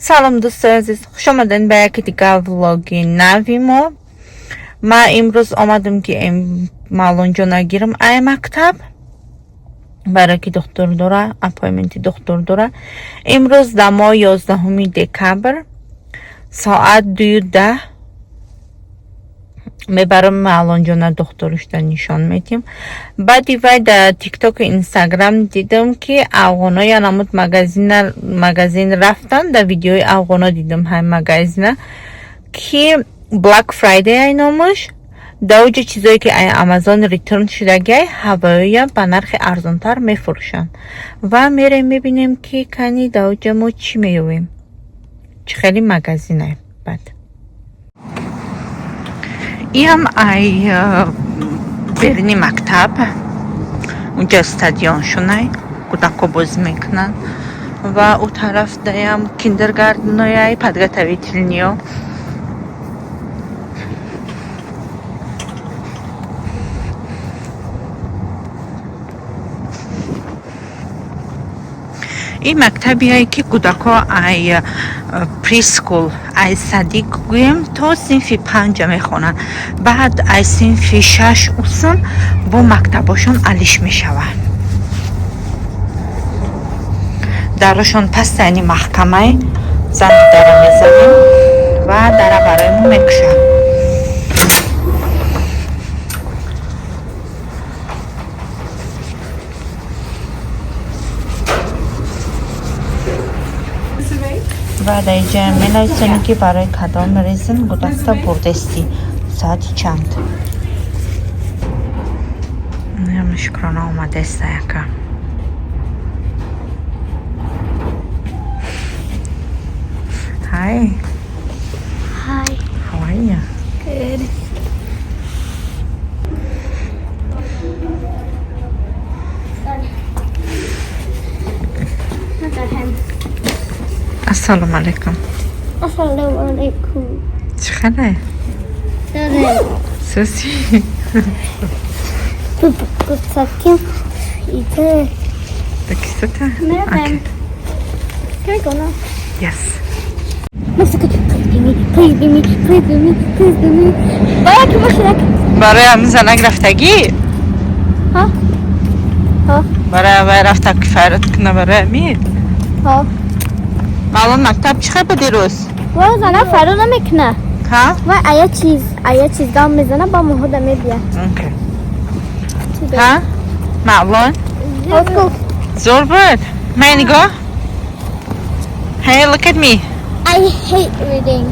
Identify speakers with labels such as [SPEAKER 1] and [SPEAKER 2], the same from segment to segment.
[SPEAKER 1] Салом, дӯстои азиз, хуш омадед ба яке дигар влоги нави мо. Ман имрӯз омадам, ки Малонҷона гирам ай мактаб, барое ки духтур дора, appointment и духтур дора. Имрӯз дамо 11 декабр, соат 2:10 мебарам Малонҷона, духтурушда нишон медиҳем. Баъди вай дар Тиктоку Инстаграм дидам, ки афғоно я намуд магазин рафтан. Дар видеои афғоно дидам ҳай магазина, ки Black Friday ай номаш. Дар оҷа чизое, ки ай Амазон return шудагиай, ҳавоя ба нархи арзонтар мефурӯшанд. Ва мерем, мебинем, ки кани дар оҷа мо чӣ меёбем, чӣ хели магазинай. Баъд иам ай беруни мактаб, унҷа стадионшонай, кӯдако бозӣ мекунанд, ва ӯ тараф даям kindergarten ояй, подготовительный ё. Ин мактабие, ки кӯдако ай preschool, ай садик гӯем, то синфи панҷа мехонанд. Баъд ай синфи шаш усан бо мактабошон алиш мешаванд. Дарошон пастайни маҳкамай, занги дара мезанем ва дара барои мо мекушанд. Ва дар инҷа менависонем, ки барои кадом reason кӯдакта бурдестӣ, соати чанд. Шукрона омадеста яка. Hi.
[SPEAKER 2] Hi.
[SPEAKER 1] How are you?
[SPEAKER 2] Good. Not that him.
[SPEAKER 1] Ассалому алайкум.
[SPEAKER 2] Ассалому алайкум.
[SPEAKER 1] Чӣ хеле?
[SPEAKER 2] Дадем.
[SPEAKER 1] Суси.
[SPEAKER 2] Таким. Иде.
[SPEAKER 1] Такисата?
[SPEAKER 2] Madam. Can we go now?
[SPEAKER 1] Yes.
[SPEAKER 2] Please be me. Please be me. Please be me. Please be me. Бая ки бошад.
[SPEAKER 1] Барои ҳамин занак рафтагӣ?
[SPEAKER 2] Ҳа? Ҳа?
[SPEAKER 1] Барои вай рафта, ки файрат куна, барои ҳамин?
[SPEAKER 2] Ҳа.
[SPEAKER 1] Малон, мактаб чӣ хел буд дирӯз?
[SPEAKER 2] Ва зана фаро намекуна.
[SPEAKER 1] Ҳа?
[SPEAKER 2] Ва ая чиз гам мезана, ба моҳода мебия.
[SPEAKER 1] Okay. Ҳа? Малон?
[SPEAKER 2] Ҳа.
[SPEAKER 1] Зор буд? Ман нигоҳ. Hey, look at me.
[SPEAKER 2] I hate reading.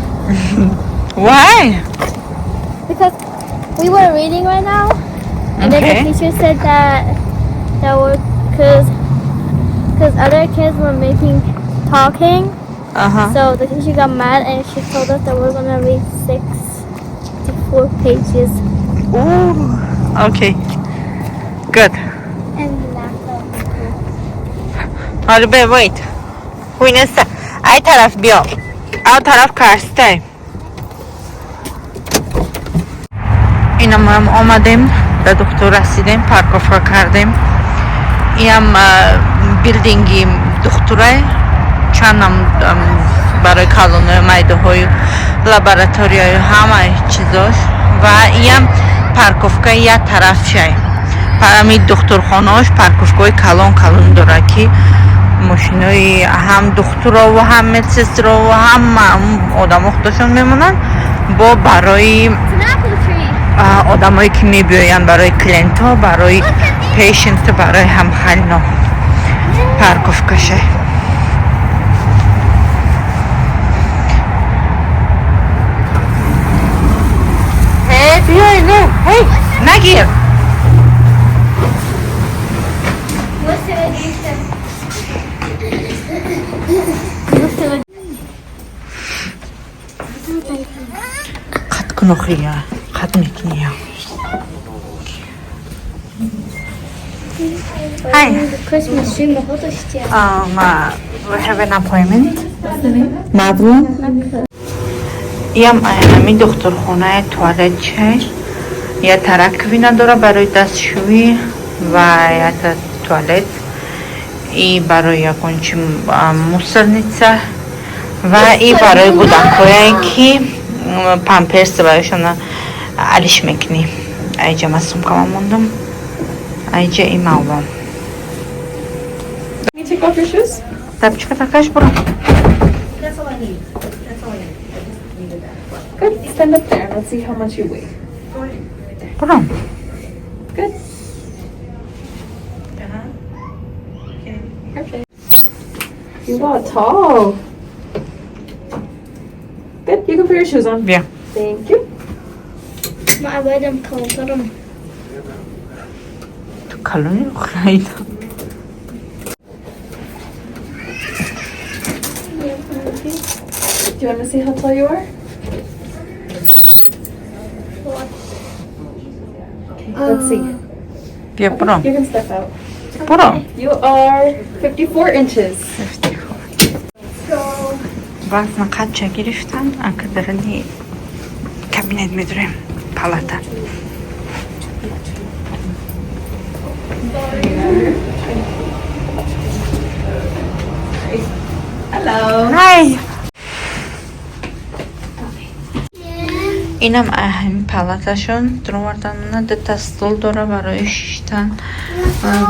[SPEAKER 1] Why?
[SPEAKER 2] Because we were reading right now, and then the teacher said that were cause other kids were making talking, so the teacher got mad and she told us that we're gonna read 64 pages.
[SPEAKER 1] Ooh, okay. Good.
[SPEAKER 2] And laughed at me.
[SPEAKER 1] حالا به wait. خوینسته. ای طرف بیا. او طرف کرسته. اینا ما هم آمدیم به دکتر رسیدیم، парковка کردیم. اینم building ی دکتره، چندم برای کلانای میده های لابراتوری های همه چیزاش. و اینم парковка یک طرف شای. پرمی دکترخانهاش парковка های کلان کلان داره که ماشینای هم دکترا و هم медсестра و هم آدم خودشون میمونن، با برای
[SPEAKER 2] It's an apple tree.
[SPEAKER 1] آدمایی که میبیاین، برای client ها، برای patient، برای هم خیلی парковка شه. هی بیای، نه، هی نگیر.
[SPEAKER 2] What's the idea? What's the
[SPEAKER 1] قد کن آخه، قد میکنی. Hi.
[SPEAKER 2] Christmas tree ما
[SPEAKER 1] We have an appointment. Madeline. یم همین دکترخونه توالت چه یه ترک داره برای دستشویی و یه تا توالت ای برای یکون چی мусорница. Ва и барои кӯдакҳое, ки памперс барояшон алиш мекунӣ. Айҷа ман сумкама мондам. Айҷа и Мавлон.
[SPEAKER 3] Can you take off your shoes?
[SPEAKER 1] Тапочка такаш буро.
[SPEAKER 4] That's all I need. That's all I need. I just needed that.
[SPEAKER 3] Good. Stand up there. Let's see how much you weigh.
[SPEAKER 1] Буро.
[SPEAKER 3] Good. Perfect. You got tall. Good. You can put your shoes on.
[SPEAKER 1] Бия.
[SPEAKER 3] Thank you.
[SPEAKER 2] Ман боядам калонтарам.
[SPEAKER 1] Ту калони хайда.
[SPEAKER 3] Do you want to see how tall you are? Okay, let's see.
[SPEAKER 1] Бия, буро.
[SPEAKER 3] You can step out.
[SPEAKER 1] Буро.
[SPEAKER 3] You are 54 inches.
[SPEAKER 1] Вазна қадча гирифтан, ака дарани кабинет медурем, палата.
[SPEAKER 3] Hello.
[SPEAKER 1] Hi. Инам ҳамин палаташон дуровардан. Дута стол дора барои шиштан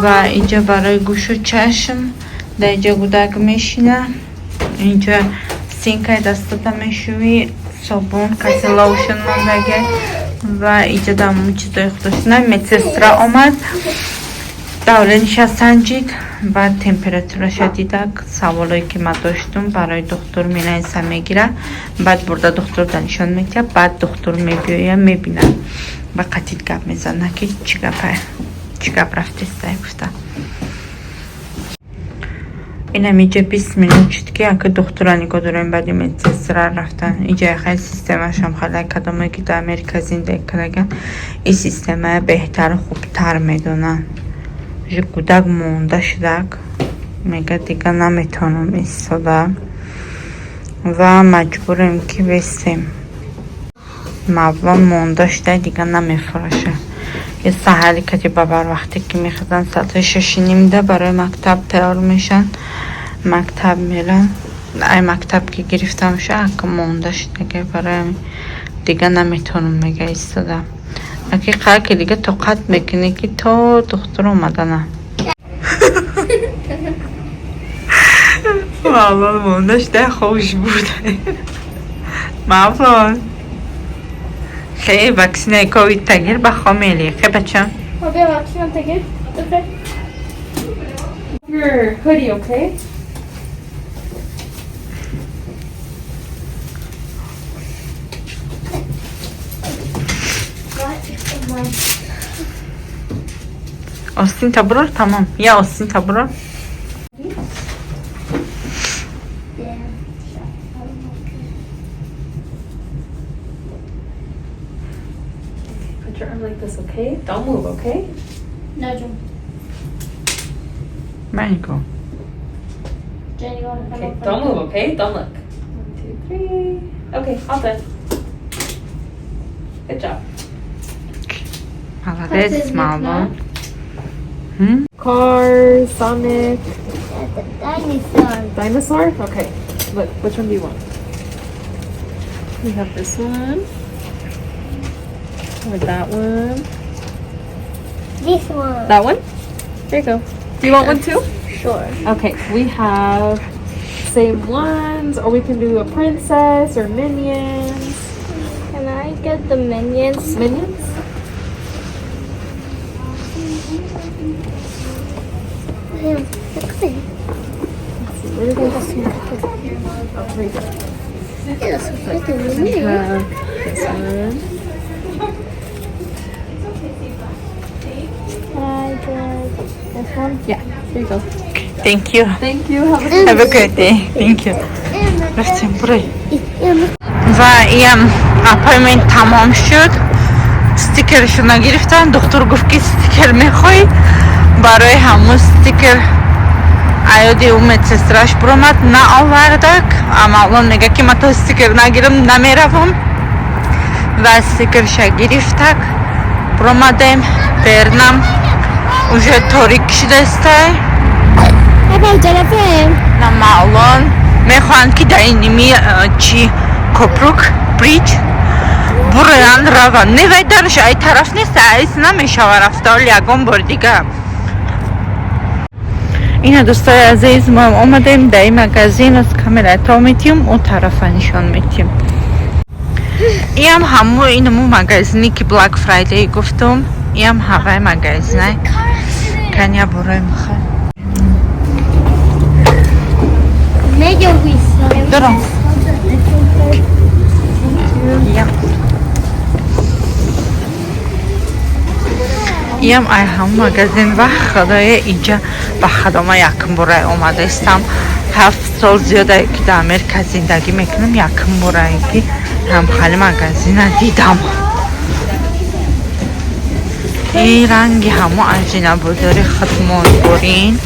[SPEAKER 1] ва инҷа барои гӯшу чашм. Дар инҷа гудак мешина. Инҷа sink ай дастата мешӯӣ, собун, каси lotion мондаге ва инҷа даму чизои худошона. Медсестра омад, давлениша санҷид, баъд температураша дидак, саволое ки ман доштум барои духтур менависа, мегира, баъд бурда духтурда нишон медиҳад, баъд духтур мебиёя, мебинад, ба қатит гап мезана, ки чӣ гапа, чӣ гап рафтестай гуфта. Инам иҷа 20 минут шуд, ки ака духтура нигоҳ дорем, баъди медсестра рафтан. Иҷа хеле системашам хеле, кадоме ки дар Америка зиндагӣ кардаган, ин системая беҳтару хубтар медонанд. Уже кӯдак монда шудак, мега, дига наметавонам истода ва маҷбурем, ки вестем. Мавлон монда шуда, дига намефураша. Е саҳари кати ба барвақте ки мехезанд, соати 6:30-да барои мактаб тайёр мешаванд, мактаб меранд. Ай мактаб ки гирифта меша, ака монда шудага, барои дига наметавонам, мега, истода. Аки ки дига тоқат мекунӣ, ки то духтур омадана. Мавлон монда шуда, хобш бурда. Мавлон, хе ваксинаи ковид тагир, ба хомели хе, бачам.
[SPEAKER 2] Бия, ваксина тагир. Okay.
[SPEAKER 3] Your hoodie, okay?
[SPEAKER 2] What? My
[SPEAKER 1] Остин табурор, тамом. Я остин табурор.
[SPEAKER 2] Yeah.
[SPEAKER 3] Put your arm like this, okay? Don't move, okay?
[SPEAKER 2] No, John.
[SPEAKER 1] Манько.
[SPEAKER 2] Jenny, you want to come
[SPEAKER 3] Okay,
[SPEAKER 2] up?
[SPEAKER 3] don't move, okay? Don't look. One, two, three. Okay, all done. Good job.
[SPEAKER 1] Молодец, Мавлон.
[SPEAKER 3] Cars, Sonic,
[SPEAKER 2] That's a dinosaur.
[SPEAKER 3] Dinosaur? Okay. Look, which one do you want? We have this one. Or that one.
[SPEAKER 2] This one.
[SPEAKER 3] That one? Here you go. Do you want one too?
[SPEAKER 2] Sure.
[SPEAKER 3] Okay, we have same ones, or we can do a princess or minions.
[SPEAKER 2] Can I get the minions?
[SPEAKER 3] Minions?
[SPEAKER 2] Yeah.
[SPEAKER 3] Let's see, where did I see? Oh, right there. We have this one.
[SPEAKER 2] Can I get this one?
[SPEAKER 3] Yeah, here you go.
[SPEAKER 1] Thank you.
[SPEAKER 3] Thank you. Have a good
[SPEAKER 1] Have a good day. Thank you. Рафтем, бурай. Ва иам appointment тамом шуд. Стикершо нагирифтан. Духтур гуфт, ки стикер мехоҳӣ? Барои ҳамун стикер аёди ӯ медсестраш буромад, наовардак. Мавлон мега, ки ман то стикер нагирам, намеравам. Ва стикерша гирифтак. Буромадем. Бернам уже торик шудастай.
[SPEAKER 2] Hey, Jennifer.
[SPEAKER 1] На Мавлон. Мехоҳанд ки дар иними чи копрук bridge буроянд, раванд. Не, вай дарш ай тараф нест, айс намешава рафта, оли ягон бор дига. Ина, дӯстои азиз, мо омадем дар ин магазин, аз камера то метиҳем, он тарафа нишон метиҳем. Иам ҳамо инаму магазине ки Black Friday гуфтум, иам ҳавай магазинай.
[SPEAKER 2] Car accident.
[SPEAKER 1] Каня борои михай.
[SPEAKER 2] Mega we
[SPEAKER 1] Дурам. Я. Иам ай ҳам магазин ва худоя, инҷа ба хадома якум бора омадаистам. 7 сол зиёда ки дар Америка зиндагӣ мекунам, якум борае ки ҳамхали магазина дидам. И ранги ҳамо аҷина бозори худмон борин.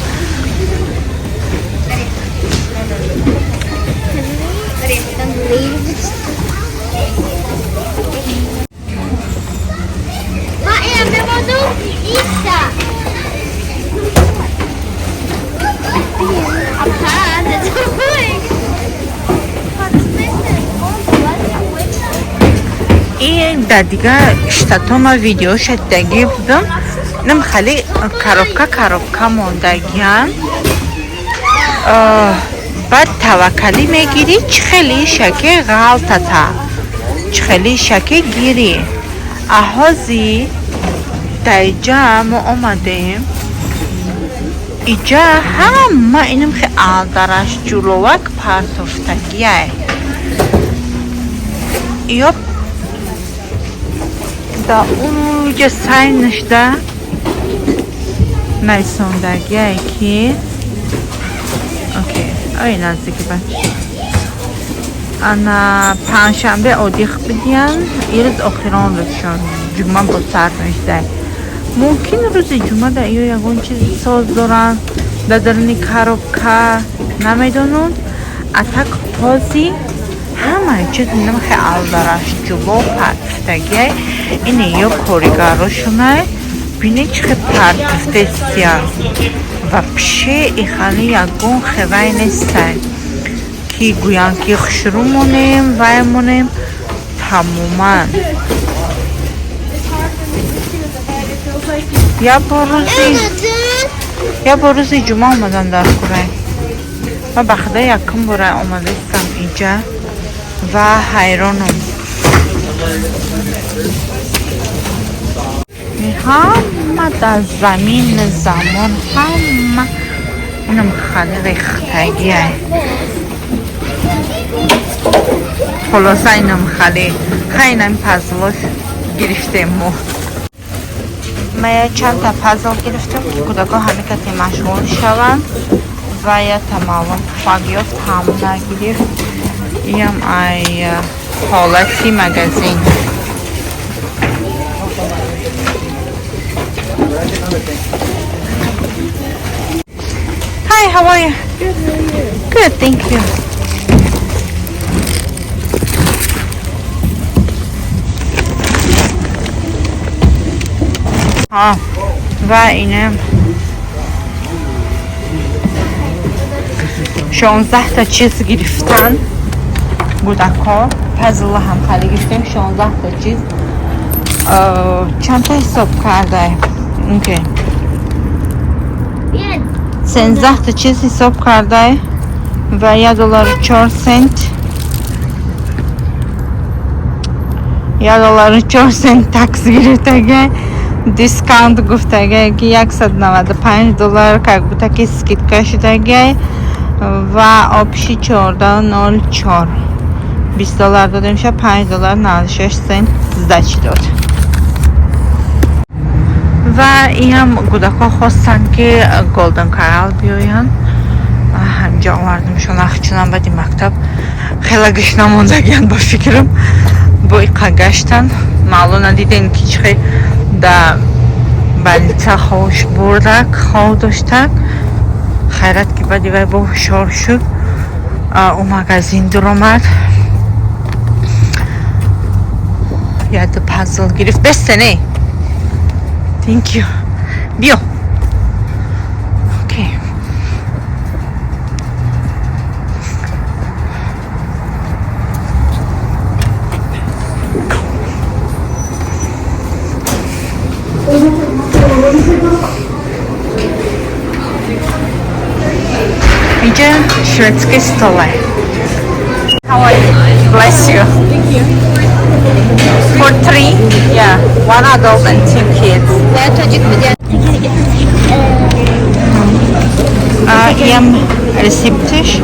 [SPEAKER 2] Ma è abbiamo pizza. Appa, det är
[SPEAKER 1] И дар дигар штатҳо ма видеоша дидагӣ будам. Инам хеле коробка коробка мондагиан. Баъд таваккалӣ мегирӣ, чӣ хеле шаке ғалтата. Чӣ хеле шаке гирӣ. Аҳози дар иҷа мо омадем. Иҷа ҳама инам хе алдараш ҷуловак партофтагиай. Ё да унҷа сай нишда найсондагиай ки окей, ой, наздики бач. Ана панҷшанбе одих бидиян, ирӯз охирон рӯзшон, ҷумъа бо сар мешдай. Мумкин рӯзи ҷумъа да ё ягон чизи соз доранд дар даруни коробка, намедонам. А так ҳози ҳамаи чиз намахе алдараш ҷуло партифтагиай. Ине ё коригарошонай, бине чӣ хел партифтестиян. Вообще ихали ягон хевай нестай ки гӯянд ки хушрӯ монем, вай монем тамоман. Як бор рӯзи ҷумъа омадан дар курай. Ма ба худо якум бора омадаистам инҷа ва ҳайронам. Ҳама дар замин замон ҳама инам хали рехтагиай. Хулоса, инам хали хайнам пазлош гирифтем мо. Ма я чандта пазл гирифтам, ки кӯдакҳо ҳами кате машғул шаванд ва ята маълум пуфак ёфт, ҳамона гирифт. Иам ай ҳолати магазин. Hi, how are you? Good, thank you. ها و اینه 16 تا چیز گرفتن кӯдакҳо, пазла ҳам хали гирифтем, 16 та чиз. Чанд та ҳисоб кардай? Окей, 13 та чиз ҳисоб кардай ва 1 доллару 4 сент, 1 доллару 4 сент tax гирифтагай. Discount гуфтагай ки 195 доллар как будто ки скидка шудагай ва общий 14,04. 20 доллар додем ша, 5 доллар 96 сент сдачи дод. Ва иам кӯдакҳо хостанд ки Golden Corral биёянд, ҳамҷа овардамшон. Ахчунам баъди мактаб хеле гушна мондагиянд, ба фикрам бо иқа гаштан. Маълум надидем ки чӣ хел да больница хош бурдак, хов доштак. Хайрат ки баъди вай бо ҳушёр шуд, ӯ магазин дуромад, яду пазл гирифт. Бесте не, thank you, биё. Окей. Шведский стол. How are you? Bless you.
[SPEAKER 3] Thank you.
[SPEAKER 1] For three? Yeah. One adult and two kids. یم receipt ش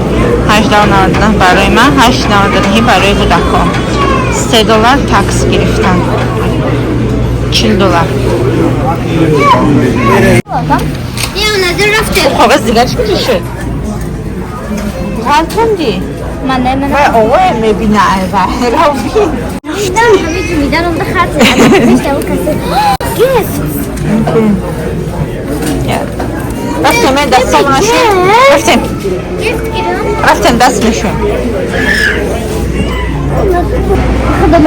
[SPEAKER 1] 18.99 برای من، 8.99 برای کودکان. 3 دلار tax گرفتن، 40 دلار. کاغذ دیگرش کجا شد؟ غلطوندی.
[SPEAKER 2] من نه من.
[SPEAKER 1] و اوه میبینه و راوی.
[SPEAKER 2] همه میدن اون خط gift.
[SPEAKER 1] رفتیم من دستامون شون رفتیم.
[SPEAKER 2] Gift گیرم.
[SPEAKER 1] رفتیم دست میشون.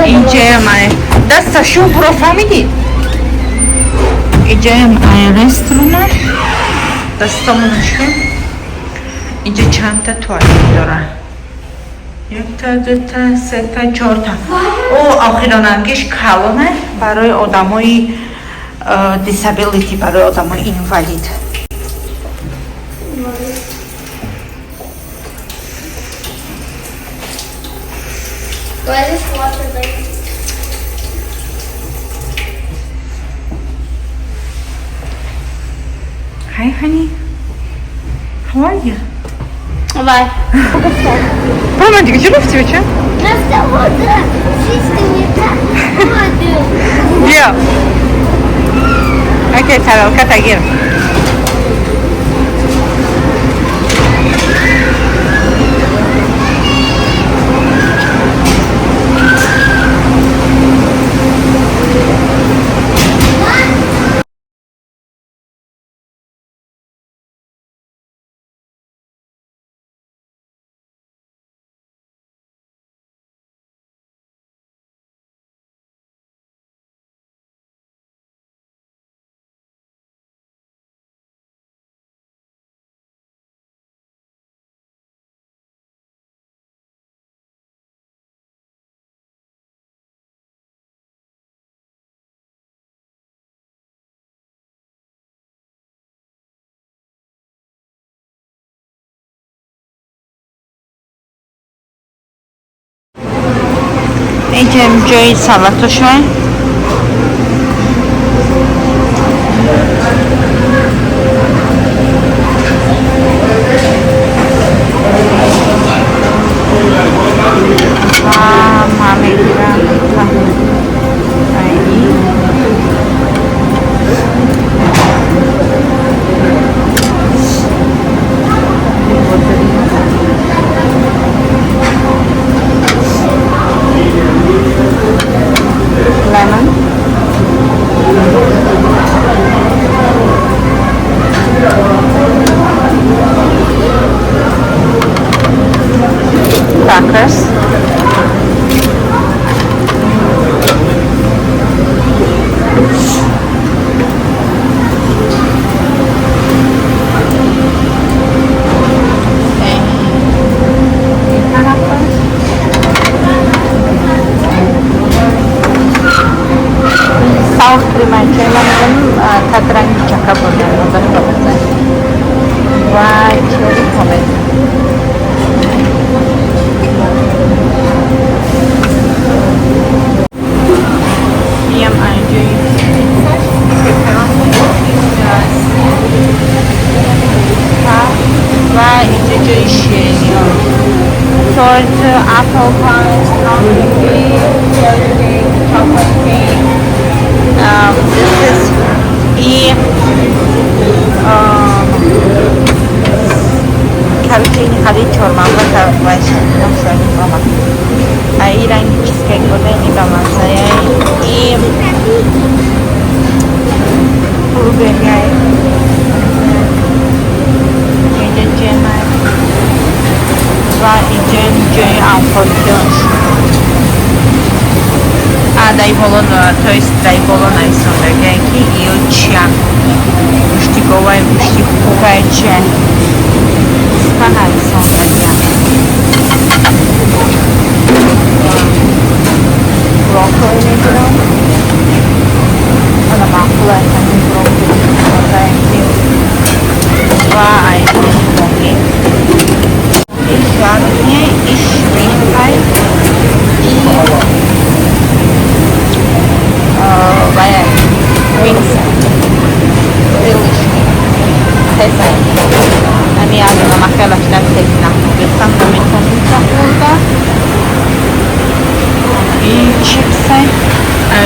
[SPEAKER 1] اینجا من دستشون برو، فهمیدی؟ اینجا هم رستورانه. دستامون شون. اینجا چند تا توالت داره؟ یک تا، دو تا، سه تا، چهار تا. او آخرانگیش کلانه برای آدمای disability، برای آدمای invalid.
[SPEAKER 2] Why is water like
[SPEAKER 1] Hi honey. How are you?
[SPEAKER 2] Bye.
[SPEAKER 1] برو، من دیگه چه گفتی بچه؟
[SPEAKER 2] رفته
[SPEAKER 1] بیا. Okay، тарелка تگیر. اینجا جای سالاتوشه. و ما میگیرم اینی. Lemon. Crackers. Okay. Crackers. Sour cream. چای من میگم تدرنگ چکه بردن ازش بابزه و cherry tomato. میم اینجا پپرونی و اینجا جای شیرینی ها، تورت، apple pie، strawberry cherry cake، chocolate cake. This is ای короче، این خرید چهارمغز و آمد. ای رنگ cheesecake بوده، اینی به مزه ای blueberry. اینجا جمع و اینجا جای انفالکیاش дай боло، то есть дай боло нависондагиае ки иё чиян، гӯшти говай، гӯшти хугай، чия ста нависондагиам. Брокколи мегирам. Ана маъқул аст ҳамин брокколи ки ва ай моҳӣ.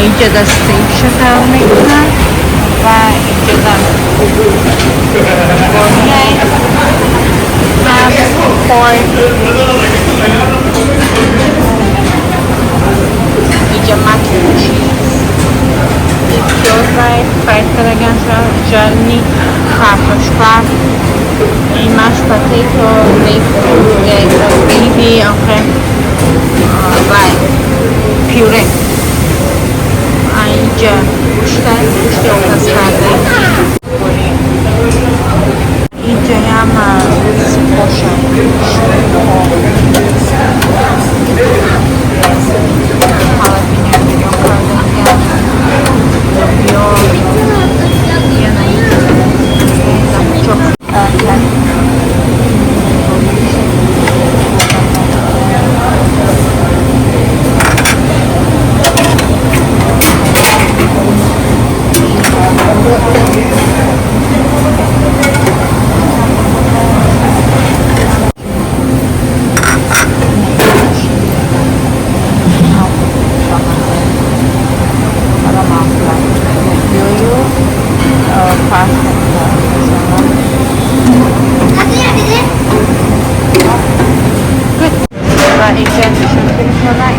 [SPEAKER 1] Инҷа да steak ша тайёр мекунанд ва инҷа да борияй crabs, pork. Инҷа mac and cheese. И пиёзай fried кардаганша, жареный картошка и mashed potato, gravy, okay. Ва пюре. Инҷа гӯшта, гӯшти обпаз карда. Инҷаям оша. Халапиньо бирён карда. Лобиё. Яна чоқ. و اینجا شکر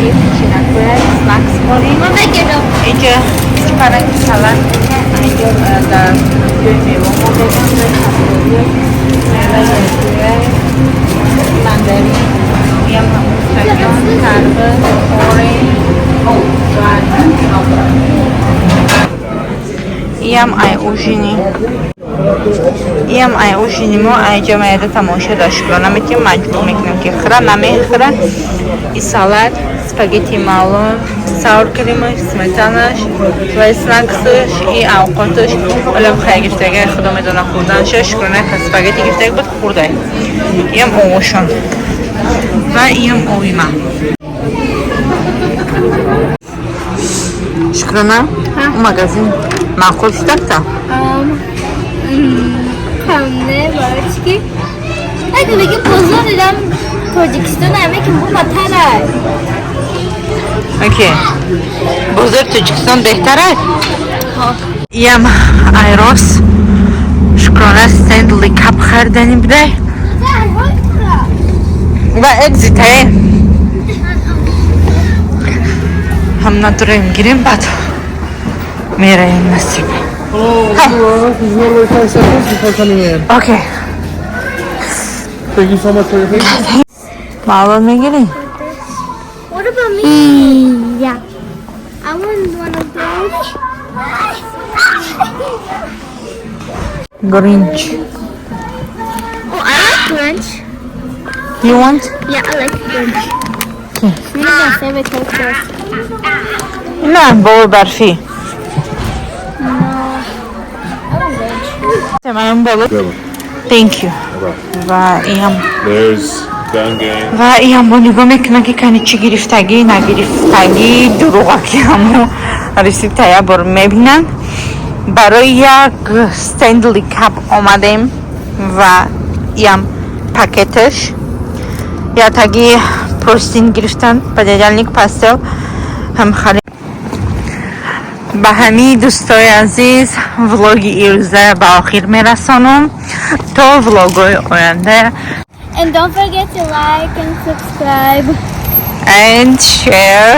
[SPEAKER 1] این پچینکوی snacks خوریم. اینجا پرنگ سالاد. اینجا در جای میوه ما بگم جای مندرین یم همون کربه orange یم ای ужин и ям ай ужин и мо. Ай ҷамъияда тамоша дошт наметим, маҷбур мекунем, ки хӯра, намехӯра. И салат, спагетти малон, sour cream аш, сметанаш ва snacks аш и авқоташ. Олам хай гирифтага, худо медона хӯрданша. Шукрона, спагетти гирифтага буд, хӯрдай. Иям овошон ва иям ови ман. Шукрона, магазин маъқул шудакта?
[SPEAKER 2] Не, барои ки аги беги бозоридам Тоҷикистон аме ки буматара.
[SPEAKER 1] Okay, бозори Тоҷикистон беҳтар аст. Иям ай Ross, Шукрона Stanley Cup харидани будай ва exit ае ҳам надорем, гирем, баъд мераем, насиб.
[SPEAKER 5] Hello, Laura. You want to wait 5 seconds before coming in?
[SPEAKER 1] Okay.
[SPEAKER 5] Thank you so much for your patience.
[SPEAKER 1] Маълум мегирӣ?
[SPEAKER 2] What about me? Yeah. I want one of those.
[SPEAKER 1] Grinch.
[SPEAKER 2] Oh, I like Grinch.
[SPEAKER 1] You want?
[SPEAKER 2] Yeah, I like Grinch. He's my favorite character.
[SPEAKER 1] نه، بابا برفی.
[SPEAKER 2] No. I want Grinch.
[SPEAKER 1] من بالا. Thank you. و ایام
[SPEAKER 6] There's Gun Gang.
[SPEAKER 1] و ایام با نگاه میکنه که کنی چی گرفتگی نگرفتگی، دروغکی. همو receipt یه بار میبینن. برای یک Stanley Cup آمدیم و ایم پکتش یا تگی простынь گرفتن пододеяльник, постель هم خرید. به همین دوستای عزیز، vlog ی ایروزه به آخر میرسانم. تا vlog ای آینده.
[SPEAKER 2] And don't forget to like and subscribe.
[SPEAKER 1] And share.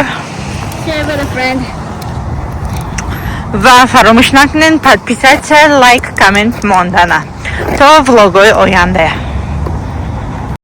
[SPEAKER 2] Share with a friend.
[SPEAKER 1] و فراموش نکنین подписаться, like, comment мондана. تا vlog ای آینده.